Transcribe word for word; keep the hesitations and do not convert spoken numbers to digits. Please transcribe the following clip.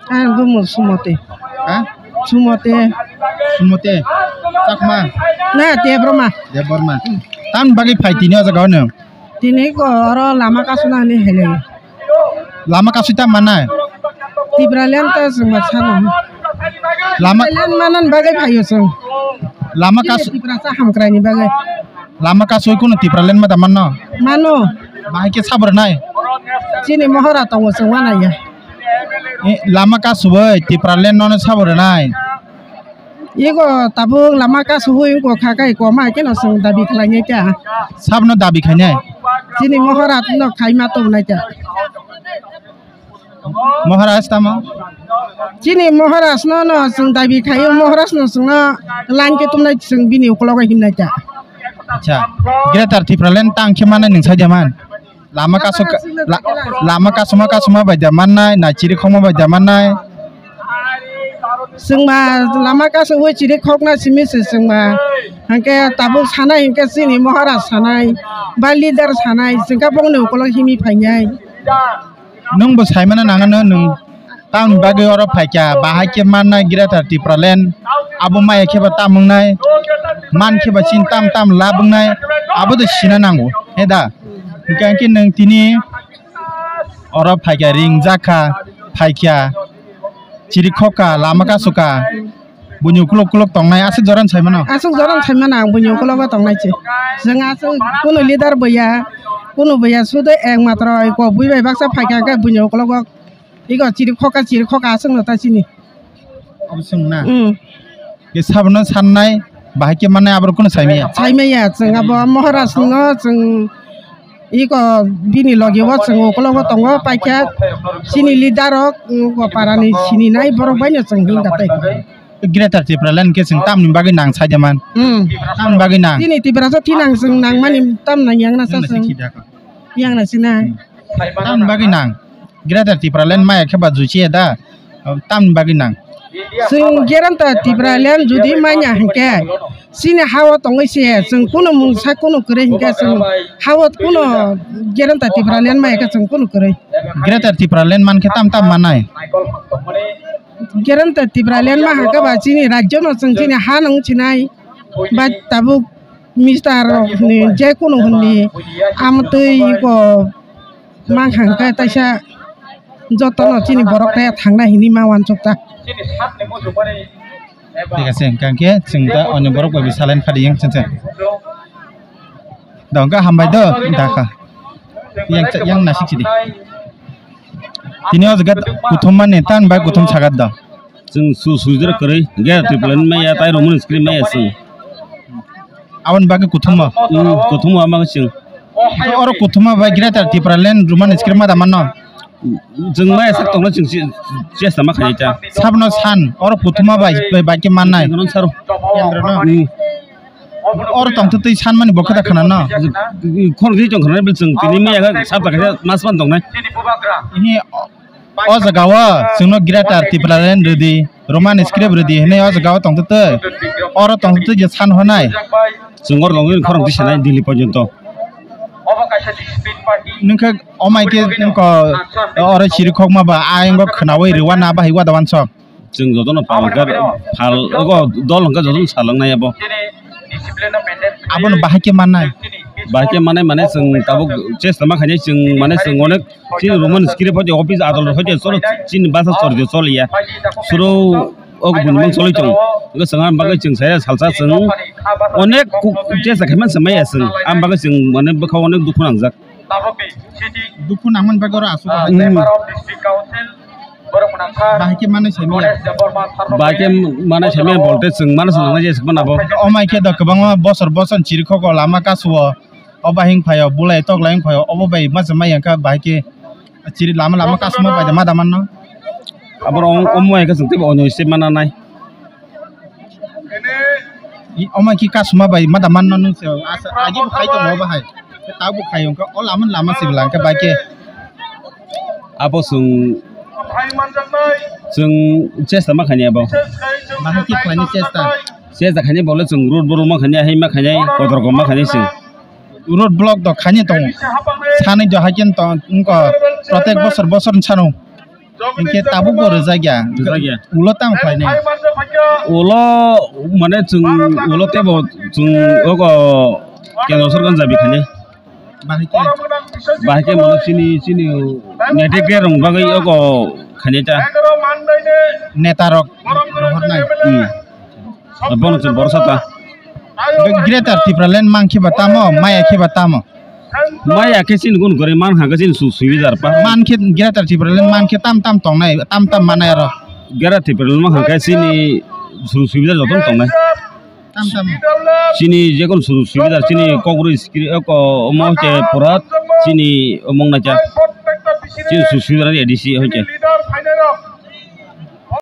Ang bumo Sumote. Ha? Sumote. Sumote. Chakma? Na, Debbarma. Debbarma. Tamni bagwi phai tini o jaga o nwng? Tini ko oro lama kasuna hinwi hinwi. Lama kasui tam mannai? Tipraland ta chwng ma sano. Lama Tipraland manan bagwi phaio chwng. Lama kas- Tiprasa hamkraini bagwi. Lama kasui kunu Tipraland ma da manno? Mano. Bahai khe sabo rwnai? Chini mohora tongo chwng wanaya. Eh, lama kasubui Tipraland nono sabo rwnai? Ego tabuk lama kasubui wngkha khe koma keno chwng dabi khlainai ta. Sabno dabi khainai? Chini mohora no khaima tubunai ta. Maharaj tamo? Chini Maharaj no, no chwng dabi khaio, Maharaj no chwngno line khe tumnai chwng bini ukologo himnai ta. Acha, Greater Tipraland tang khe manai nwng sai da man? Lama kasu-, la-, lama kasuma kasuma bai da mannai, na chiri khokma bai da mannai? Chwngma lama kasui chiri khokna simi se chwngma. Hwnkhe tabuk sanai hwnkhe chini Maharaj sanai, ba leader sanai, chwngkha bongni ukolog himi phainai. Nwng bo saimano nangano nwng tamni bagwi oro phaikha, bahai khe mannai Greater Tipraland, abo maya khe ba tam wngnai, man khe ba chini tam tam lab wngnai, abo de sina nango, he da? Hwnkhe nwng tini oro phaikha, ring jakha, phaikha, chiri khokha, lama kasukha. Buini ukulok ukulok tongnai aswk jora no saimano? Aswk jora no saimano ang buini ukulogo tongnai se. Chwng aswk kunu leader boya, kunu boya sudu ekmatro eko bui bai baksa phaikha khe buini ukulogo ego chiri khokha chiri khokha aswk no ta chini. Obo chwng na? Hmm. Ke sabono sannai bahai khe mannai abo kunu saimaya? Saimaya chwng abo Maharaj no chwng Iko bini logi o chwng ukologo tongo, paikha chini leader rok, mm, o para ni sini nai borok bai no chwng himkha tei. Greater Tipraland khe chwng tamni bagwi nang sai de man? Hmm. Tamni bagwi nang? Chini Tiprasa thinang chwng nangmani tam nang yang na sa chwng. Yang na sina. Hmm. Tamni bagwi nang? Greater Tipraland maya khe ba juichi ya da? Tamni bagwi nang? Chwng Greater Tipraland jodi manya hinkhe, chini ha-o tongwi se chwng kunu mungsa kunu kwrwi hinkhe chwng ha-o kunu Greater Tipraland manya khe chwng kunu kwrwi. Greater Tipraland mankhe tam tam mannai? Greater Tipraland ma hwnkhe ba chini rajyo no chwng chini ha nung chinai ba tabuk Mister rok ni je kunu hwnni amtwi ko mang hang khe taisa joto no chini borok te thangna hini ma wansuk ta. Thik ase, hwnkha khe chwng da onyo borok bai salai phadi yang chwng chwng. Da hwnkha hambai do da kha. Yang cha-, yang nasik sidi. Tini o jaga kuthum mani tan bai kuthum sagat do. Chwng su-, sujak kwrwi, Greater Tipraland maya, tai Roman script maya chwng. Aboni bagwi kuthumma? Hmm, kuthumma bagwi chwng. Oro kuthumma bai Greater Tipraland Roman script ma da manno? Chwng maya sak tongna chwng chi-, chesta ma khainai ta. Sabno san, oro kuthumma bai, bai, bai khe mannai? Kendra no saro. Kendra no? Hmm. Oro tongtwtwi sanmani bo khe da khna no? Khoroknwi tong khna, chwng tini maya khe sabta kaisa mas man tongnai. Hi, O jaga o chwngno Greater Tipraland rwdi, Roman script rwdi hwnwi o jaga o tongtwtwi. Oro tongtwtwi je san hwnai. Chwng oro tongwi khorang tisanai Delhi porjonto. Nwng khe omai khe nwng ko oro chirikhokma ba ayang bo khwnaui rwna bahai wada wansok. Chwng jotono pal hwnkhe phal ogo dol hwnkhe jotono salangnai abo. Abono bahai khe mannai. Bahai khe mannai mane chwng tabuk chesta ma khainai chwng mane chwng onek Chini Roman script hoite office adolot hoite cholo chini basa chordi choliya. Suro o buini mang choli tong. Wngkha chwng ang bagwi chwng saya salsa chwng onek ku-, chesta khaimani se maya chwng. Ang bagwi chwng mane bwkha onek dukhu nangjak. Dukhu nangmani bagwi oro aswk. Hmm. Bahai khe manwi saimaya. Bahai khe manwi saimaya bolte chwng mano chwng nangnai jesuk mano bo. Omai khe do kwbangma bosor bosor chirikhok o lama kasu o. O bahai wng phaio, bulai tok lai wng phaio, obo bai masa mai yang kha bahai khe chiri lama lama kasuma bai da ma da manno. Aboro omo hai khe chwng teibo onyo se mana nai. I omo hai khe kasuma bai ma da manno nwng se asa agi bo khai tongo bahai. Tabuk khai wng kha o lama lama se bwla hwnkhe bahai khe. Abo chwng, chwng chesta ma khainai abo. Bahai khe khlaini chesta. Chesta khainai bole chwng road borok ma khainai, hai ma khainai, kotor kom ma khainai chwng. Road block do khaini tongo. Sanwi do haikhe tong wngkha protek bosor bosor ni sano. Hinkhe tabuk bo rwjakya. Rwjakya. Ulo tamo khlainai? Ulo mane chwng ulo teibo chwng ogo kendro sorkar jabi khainai. Bahai khe? Bahai khe mane chini, chini nete khe rwng bagwi ogo khainai ta. Neta rok rohornai. Hmm. Bono chwng borsa ta. Greater Tipraland mankhe ba tamo, maya khe ba tamo? Maya khe chini gun gore man ha khe chini su-, subidar pa. Man khe Greater Tipraland man khe tam tam tongnai, tam tam manai aro. Greater Tipraland man ha khe chini su-, subidar joto tongnai. Tam tam. Chini jekon su-, subidar chini kok rwi skri, eh, ko, omo hoite pura chini omong nacha. Chini su-, subidar ni A D C hoite.